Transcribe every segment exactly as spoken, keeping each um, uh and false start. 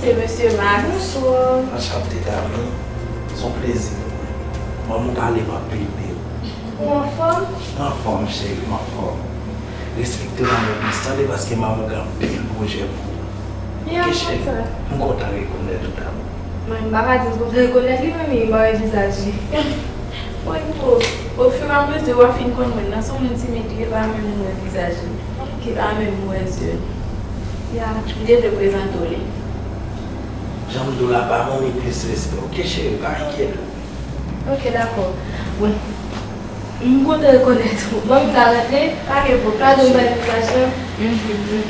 Se mesye Max. Bonswa. Anchante, Tami. Se yon plezi pou mwen. Manman w pale m anpil de ou. Ou anfòm? Mwen anfòm, cheri, mwen anfòm. Respekte manman w plis, tande, paske manman w gen anpil pwojè pou ou. Ok, cheri, m kontan rekonèt ou, Tami. Mwen, m pa ka di m kontan rekonèt li, men m pa wè vizaj li. Bon, o, ofiramezi w ap fin konn mwen nan, se yon moun timid li ye, pa menm wè vizaj li. Ki pa menm wè zye l. Ya, m te vle prezante w li. Jan m di w la, ba manmi plis respè, ok, cheri, pa enkyete w. Ok, dakò. Bon, m kontan rekonèt ou. Bon, m ka rantre? Pa gen pwoblèm. Pardon, bay vizaj lan. Mhm.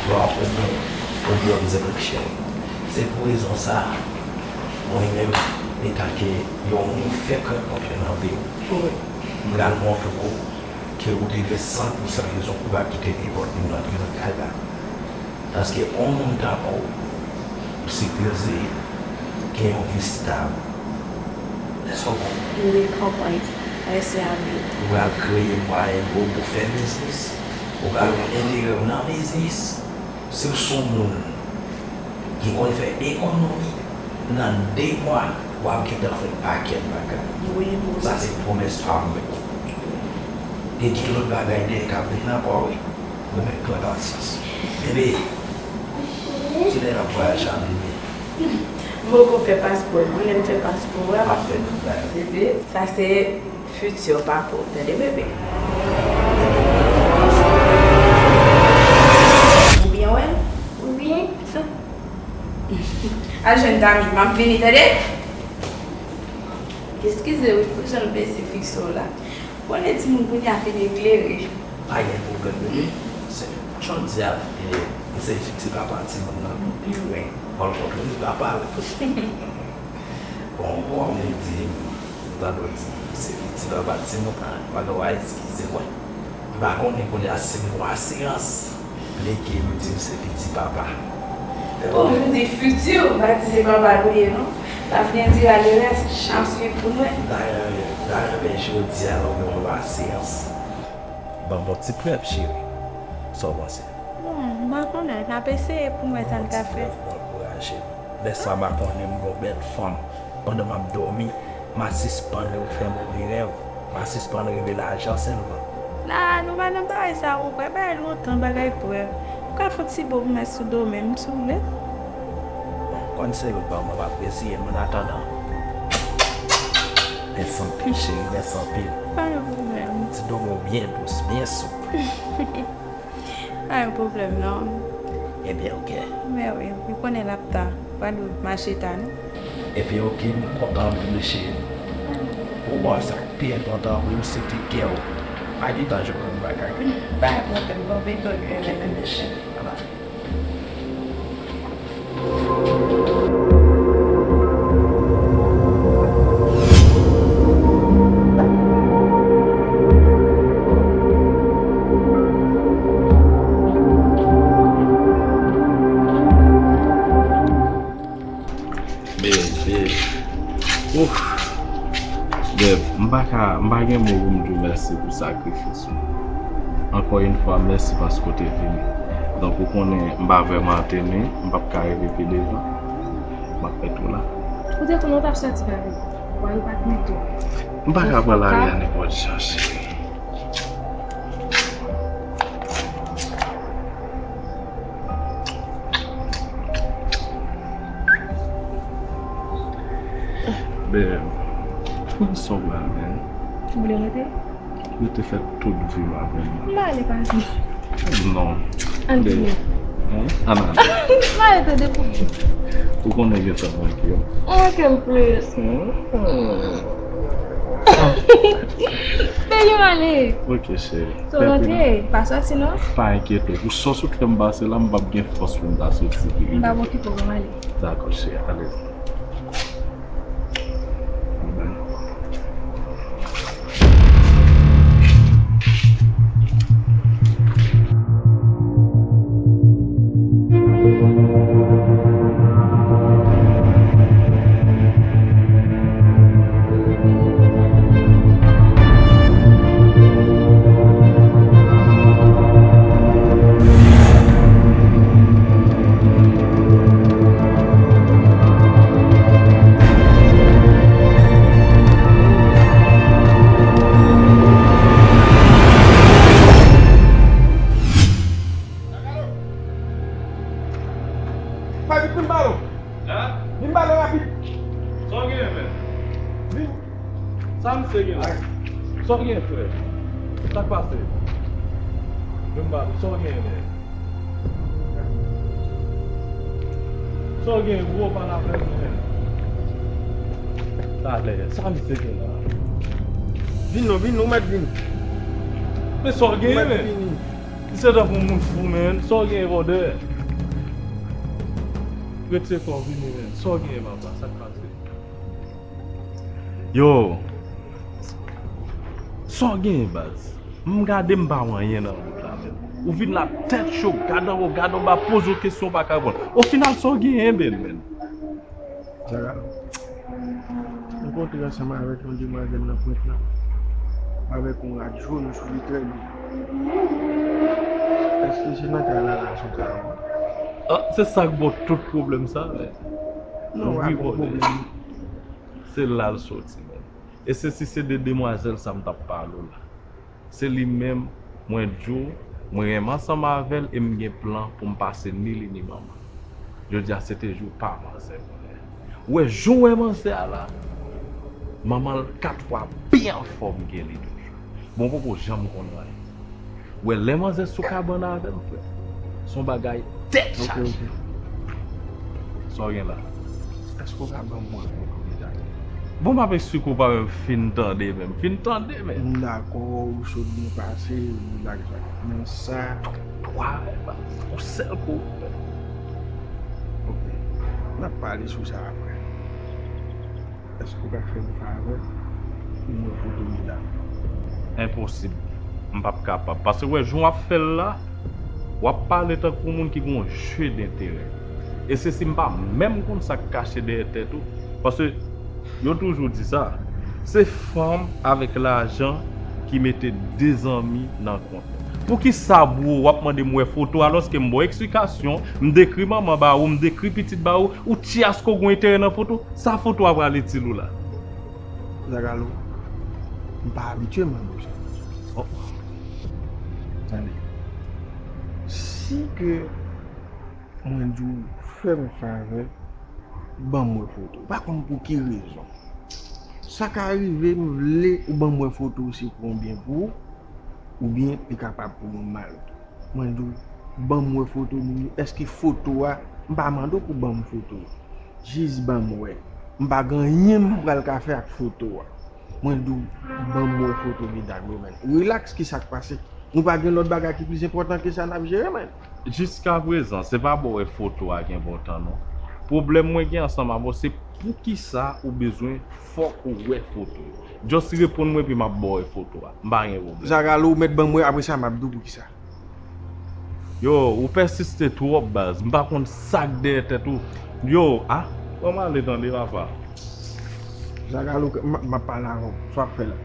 Bon, pwoblèm, pwoblèm, se pou cheri. Se pou rezon sa a, mwen menm, etanke yon moun ou fèk rankontre nan vi w, m pral montre w ke ou te gen san pousan rezon pou w pa kite nenpòt moun antre nan kay la. Paske yon moun tankou w, ou sipoze gen yon vi stab. Èske w konprann? Wi, m konprann. Mèsi anpil. Ou pral kreye mwayen pou w fè biznis. Ou pral wè enterè w nan biznis. Si w se yon moun ki konn fè ekonomi, nan de mwa, w ap gentan fè yon pakèt bagay. Wi, m konprann. Sa se pwomès pa m. E gen lòt bagay dèyè k ap vin ankò, wi. Mwen menm pran pasyans. Bebe, kilè n ap vwayaje a, bebe? M poko fè paspò, m konnen m fè paspò a. M ap fè tout bagay. Bebe, sa se fiti papa w, tande, bebe. Ou byen wè l? Wi. Al jwenn Tami, m ap vini, tande? Eskize wi, fòk jan l bese fikse w la. Konnen timoun kounye a fin eklere. Pa gen pwoblèm, bebe. Se, jan w di a, e, m se fiti papa timoun nan. Wi. Bon, l konprann li papa l. Bon, bon, m di, m tande w di, m se fiti papa timoun nan. Mwen, w a eskize mwen. M pa konnen kounye a si m gon asirans. Leke m di m se fiti papa. O, m di fiti, m pa di se papa l ou ye non. L'avenir dira le reste. N ap swiv pou n wè. Dayè, dayè, men jodi a, nou gen yon asirans. Ban m yon ti prèv, cheri. Sa w panse? Bon, m pa konnen. N ap eseye pou n wè sa n ka fè. Yon ti prèv pou ankouraje m. Lè sa, m a konnen m gon bèl fanm. Pandan m ap dòmi, m a sispann fè move rèv. M a sispann reve lajan sèlman. La, nou pa nan bagay sa ankò. Bagay lontan, bagay prèv. Ou ka fè yon ti bo pou m sou do men m, si w vle. Bon, kòm se yo ban m, m ap reziye m, an atandan. Mèsi anpil, cheri, mèsi anpil. Pa gen pwoblèm. Ti do men w byen dous, byen soup. Pa gen pwoblèm, non. Ebyen, ok. Men wi, ou konnen l ap ta. Pral mache ta, non. Ebyen, ok, m kontan anpil, cheri. Ou bon, sa k pi enpòtan pou m, se te kè w. Pa gen tan jwenn yon bagay. Pa gen pwoblèm, bon, bebe. Ok, bebe, cheri. Bye bye. Bebe. Ouf. Beb, m pa ka, m pa gen mo pou m di w mèsi pou sakrifis ou. Ankò yon fwa, mèsi paske w te vini. Donk, ou konnen, m pa vrèman antre, men m p ap ka rive pi devan. M ap mete w la. Ou te konnen w t ap sòti, pa vre? Wè, ou pa t mete w. M pa ka pran lari a nenpòt jan, cheri. Beb, kòman sa w pral, man? Ou vle rete? Rete fè tout vi m avè m. M ale, pa vle. Non. Ann vini. Hein? Ann ale. M ale, tande pou ou. Ou konnen gen tan manke m. Ou manke m plis. Hmm. Peyi m ale. Ok, cheri. So, rantre, pa sòti non. Pa enkyete w. Pou sòs ou t fè m pase la, m p ap gen fòs pou m ta sòti. M p ap okipe w, m ale. Dakò, cheri, ale. Bye. Sa k pase? Menm pa sa w genyen, men. Sa w genyen, gwo, pale avè m, men. Talè, sa misye gen la? Vin non, vin non, mèt vin. Men sa w genyen, men. Misye tankou moun fou, men. Sa w genyen, bòdè? Retire kò w, vini, men. Sa w genyen, papa? Sa k pase? Yo, sa w genyen, baz? M gade m pa wè anyen nan wout la, men. Ou vin la tèt cho, gad anwo, gad anba, poze w kesyon w pa ka reponn. Ofinal, sa w genyen, men, men? Zara, m kontre ansanm avèk yon demwazèl nan pwent la, avèk yon rad jòn sou li trè byen. Èske se nan kay la, la sou kay la? Ah, se sa k ba w tout pwoblèm sa, men. Non, pa gon pwoblèm. Se la l soti, men. E se si se de demwazèl sa m t ap pale w la. Se li menm, mwen di w, mwen renmen ansanm avè l e m gen plan pou m pase ni li ni manman l. Jodi a se te jou pa manzè, konnen. Ou wè jan w wè manzè a la, manman l kat fwa pi anfòm ke li toujou. Bon, poko janm konn anyen. Ou wè lè manzè sou kabann avè m, frè, se yon bagay tèt chaje. Sa w gen la? Èske w ka ban m wè foto medam? Bon, m ap eksplike w pa menm fin tande menm. Fin tande menm. M dakò, ou sot byen pase, ou rilaks. Men sa. Twa, yon sèl kou. Ok. N ap pale sou sa apre. Èske w ka fè m favè pou m wè foto medam? Enposib. M p ap kapab. Paske w wè jan w ap fè l la, w ap pale tankou moun ki gen yon jeu d'intérêt. E se si m pa menm konn sa k kache dèyè tèt ou. Paske yo toujou di sa, se fanm avèk lajan ki mete de zanmi nan kont. Poukisa, bro, w ap mande m wè foto alòske m ba w eksplikasyon, m dekri manman ba ou, m dekri pitit ba ou, ou tchyaske w gen enterè nan foto? Sa foto a pral itil ou la? Zagalo, m pa abitye mande w sa. Oh. Tande. Si ke mwen di w fè m favè, ban m wè foto. M pa konn pou ki rezon. Sa ka rive m vle ou ban m wè foto se pou yon byen pou ou, oubyen li kapab pou yon mal. Mwen di w, ban m wè foto moun yo. Èske foto a, m pa mande w pou ban m foto. Jis ban m wè. M pa gen anyen m pral ka fè ak foto a. Mwen di w, ban m wè foto medam yo, menn. Rilaks, ki sa k pase? Nou pa gen lòt bagay ki plis enpòtan ke sa n ap jere, menn? Jiskaprezan, se pa ba w wè foto a ki enpòtan, non. Pwoblèm mwen gen ansanm avè w, se poukisa ou bezwen fòk ou wè foto yo. Just reponn mwen, epi m ap ba w wè foto a. M pa gen pwoblèm. Zagalo, ou mèt ban m wè, apre sa, m ap di w poukisa. Yo, ou pèsiste twòp, baz. M pa konn sa k dèyè tèt ou. Yo, ah, ban m ale tande, papa. Zagalo, m, m ap pale avè w. Sa w ap fè la?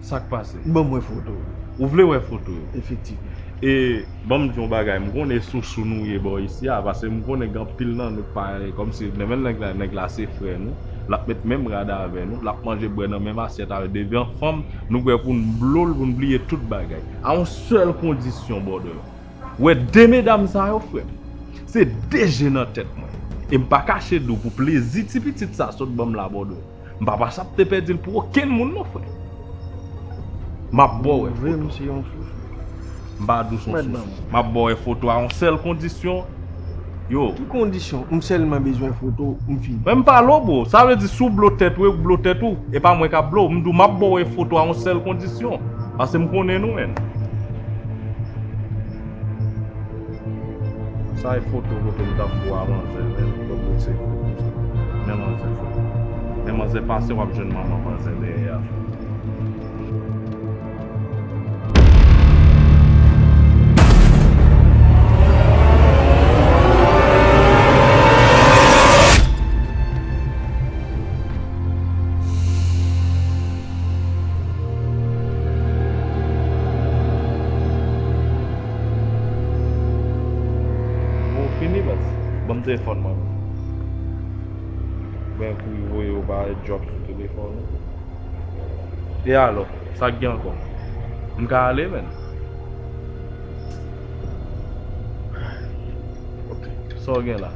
Sa k pase? Ban m wè foto yo. Ou vle wè foto yo? Efektivman. E ban m di w yon bagay, m konnen sousou nou ye bò isi a, paske m konnen gen anpil nan nou k pa, kòmsi, menm nèg la, nèg la se frè nou, l ap met menm rad avè nou, l ap manje bwè nan menm asyèt avè devan fanm, nou prè pou n blo l, pou n bliye tout bagay. A yon sèl kondisyon, brother. Wè de medam sa yo, frè m, se de je nan tèt mwen. E m pa kache di w pou plezi ti pitit sa sot ban m la, brother. M pa panse ap te pèdi l pou okenn moun non, frè. M ap ba w wè foto. M pa di w se yon sousou. M ap ba w wè foto a yon sèl kondisyon. Yo. Ki kondisyon? M sèlman bezwen foto, m fini. Men m pale w, bro. Sa vle di si w blo tèt ou, ou blo tèt ou. E pa mwen k ap blo w. M di w m ap ba w wè foto a yon sèl kondisyon. Paske m konnen nou, menn. Sa e foto kote m t ap bo a manzè, men, pou pote foto sa. Men manzè foto. Men manzè pase, w ap jwenn manman manzè dèyè a. Bon, fini, baz. Ban m telefòn mwen. Ben, kou voye yo pa drop sou telefòn ou. E alò, sa k gen ankò? M ka ale, menn? Ok. Sa w gen la?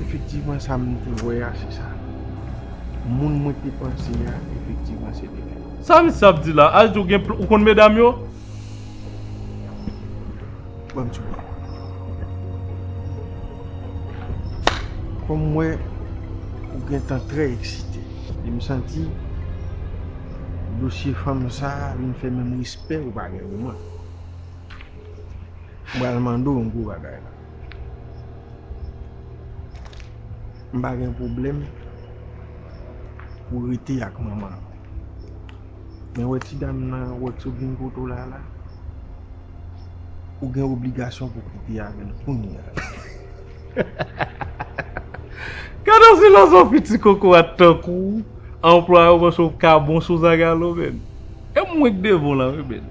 Efektivman, sa m te wè a, se sa. Moun mwen te panse a, efektivman, se te li. Sa misye ap di la? Al di w gen pl- ou konn medam yo? Ban m di w. Kòm m wè ou gentan trè eksite, e m santi dosye fanm sa a vin fè menm respè ou pa gen pou mwen. M pral mande w yon gwo bagay la. M pa gen pwoblèm pou rete ak manman an. Men wè ti dam nan, wè ki sot vin kote w la la, ou gen obligasyon pou kite avè l kounye a. Gade yon filozofi ti kokorat tankou w, anplwaye w panse w ka bon sou Zagalo, menn. E mwen k devan w la, wi, menn.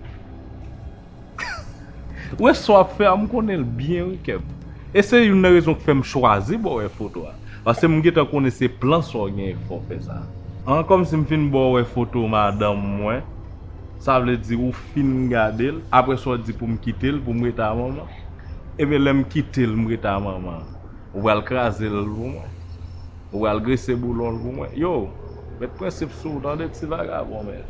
Wè sa w ap fè a, m konnen l byen, wi, kè m. E se youn nan rezon k fè m chwazi ba w wè foto a. Paske m gentan konnen se plan sa w genyen k fè w fè sa. An, kòmsi m fin ba w wè foto madanm mwen, sa vle di ou fin gade l, apre sa w di pou m kite l, pou m rete a manman. Ebyen, lè m kite l, m rete a manman. Ou pral kraze l pou mwen. Ou pral grese boulon l pou mwen. Yo, met prensip sou ou, tande, ti vagabon, men.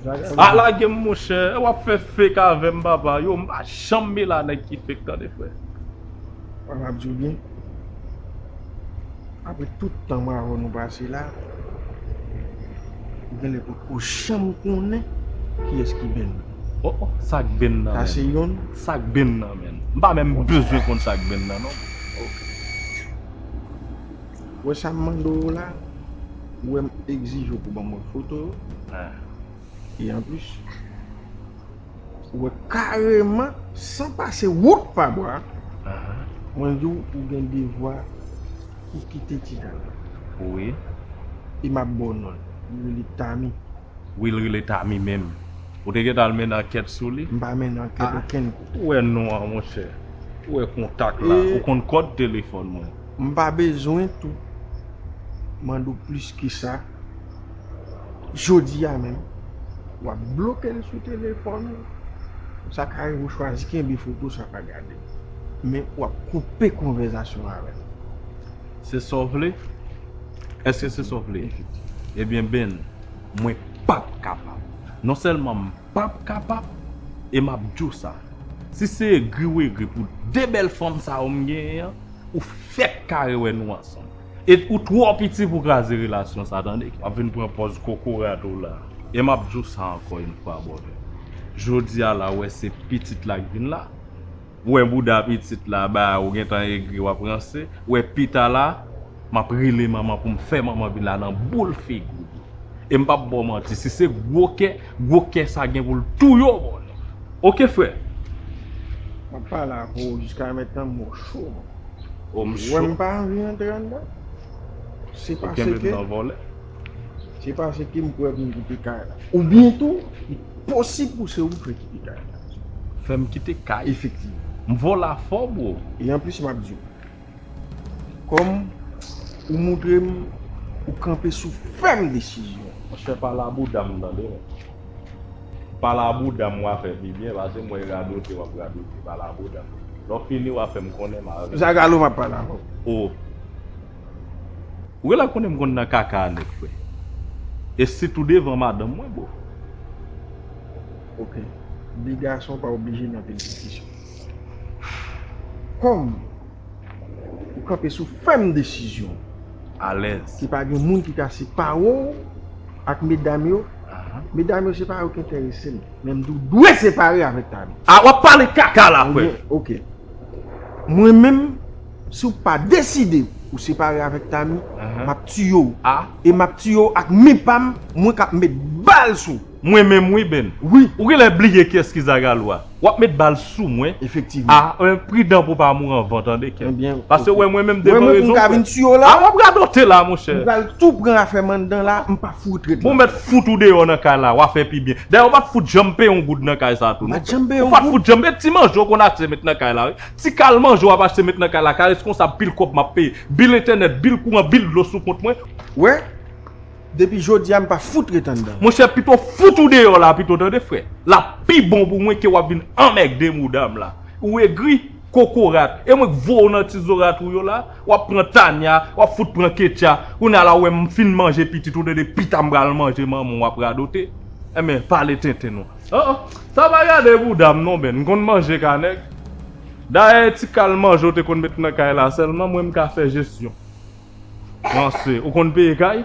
Vagabon. A lage m, monchè. W ap fè fake avè m, papa. Yo, m pa janm mele a nèg ki fake, tande, frè. Mwen, m ap di w byen. Apre tout tan mwen avè w nou pase la, ou genlè potko janm konnen kiyès ki Ben nan. Oh, oh, sa k Ben nan, sa men? Se youn. Sa k Ben nan, men? M pa menm bezwen konn sa k Ben nan, non. Ok. Wè sa m mande w la, ou wè m egzije w pou ban mwen foto yo. Ah. E anplis, ou wè kareman, san pase wout pa bwa, ahan, mwen di w, ou gen devwa pou kite ti dam nan. Wi. E m ap ba w non l. Li rele Tami. Wi, l rele Tami menm. Ou te gentan al mennen ankèt sou li? M pa mennen ankèt okenn kote. Ou wè non an, monchè. Ou wè kontak la. E ou konn kòd telefòn mwen. M pa bezwen tou mande w plis ke sa. Jodi a menm, w ap bloke l sou telefòn ou. Sa ka rive w chwazi kenbe foto sa pa gade l. Men w ap koupe konvèsasyon avè l. Se sa w vle? Èske se sa w vle? Ebyen, Ben, mwen p ap kapab. Non sèlman m p ap kapab, e m ap di w sa. Si se egri w egri pou de bèl fanm sa yo m genyen an, ou fèk kare wè nou ansanm. E ou twò piti pou kraze relasyon sa, tande. W ap vin pran pòz kokorat ou la. E m ap di w sa ankò yon fwa, brother. Jodi a la, w wè se pitit la k vin la. W wè bouda pitit la, ba ou gentan egri, w ap ranse. W wè pita la, m ap rele manman pou m fè manman vin la nan boul figi w. E m p ap ba w manti, si se gwo kè, gwo kè sa gen pou l touye w, brother. Oke, frè. M ap pale avè w jiska mentnan, m cho, man. O, m cho. Ou wè m pa anvi antre anndan. Se paske, se paske m kwè pou m kite kay la. Oubyen tou, li posib pou se ou k fè kite kay la. Fè m kite kay? Efektivman. M vòlè fò, bro. E anplis, m ap di w, kòm ou montre m ou kanpe sou fèm desizyon. Monchè, pale a bouda m, tande, men. Pale a bouda m w a fè pi byen, paske m wè radote w ap radote, pale a bouda m. Lè w fini, w a fè m konnen m a... Zagalo, m ap pale avè w. O. Ou genlè konnen m konn nan kaka a nèt, frè. E sitou devan madanm mwen, bro. Oke. De gason pa oblije nan pil diskisyon. Kòm ou kanpe sou fèm desizyon. Alèz. Ki pa gen moun ki ka separe w ak medam yo. Ahan. Medam yo, se pa yo ki enterese m. Men m di w dwe separe avèk Tami. A, w ap pale kaka la, frè. Ebyen, oke. Mwen menm, si w pa deside ou separe avèk Tami, ahan, m ap tiye w. A. E m ap tiye w ak men pa m, mwen k ap met bal sou. Mwen menm wi, Ben. Wi. Ou genlè bliye kiyès ki Zagalo a. W ap met bal sou mwen. Efektivman. A, men pridan pou w pa mouri anvan, tande, kè. Ebyen, paske, oke, w wè mwen menm devan rezo, m ka vin tiye w la. A, w ap radote la, monchè. M pral tou pran afè m anndan la, m pa fout ret la. Bon, mèt fout ou deyò nan kay la, w a fè pi byen. Dayè, w pa t fout janm peye yon goud nan kay sa tou, non. M pa t janm peye yon goud. Ou pa t fout janm, e ti manje w konn achte met nan kay la, wi. Ti kal manje w ap achte met nan kay la, ka reskonsab pil kòb m ap peye. Bil entènèt, bil kouran, bil dlo sou kont mwen. Wè? Depi jodi a, m pa fout ret anndan. Monchè, pito fout ou deyò la, pito, tande, frè. L ap pi bon pou mwen ke w ap vin anmègde mouda m la. Ou egri. kokorat. E mwen k voye w nan ti zorat ou yo la. W ap pran Tanya, w ap fout pran Ketya. Kounye a la, w wè m fin manje pitit ou, tande pita m pral manje manman w ap radote. Enben, pale tenten non. Oh, oh. Sa pa gade bouda m non, Ben. M konn manje ka nèg. Dayè, ti kal manje w te konn met nan kay la sèlman, mwen m ka fè jesyon. Ranse, ou konn peye kay?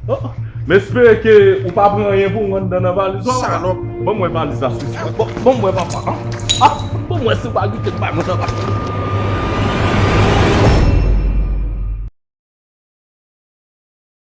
Oh, m espere ke ou pa pran anyen pou mwen anndan nan valiz ou. Salòp. Ban mwen valiz la, sis. Ban, ban mwen, papa. Ah, ban mwen, si w pa goute, ban mwen, papa.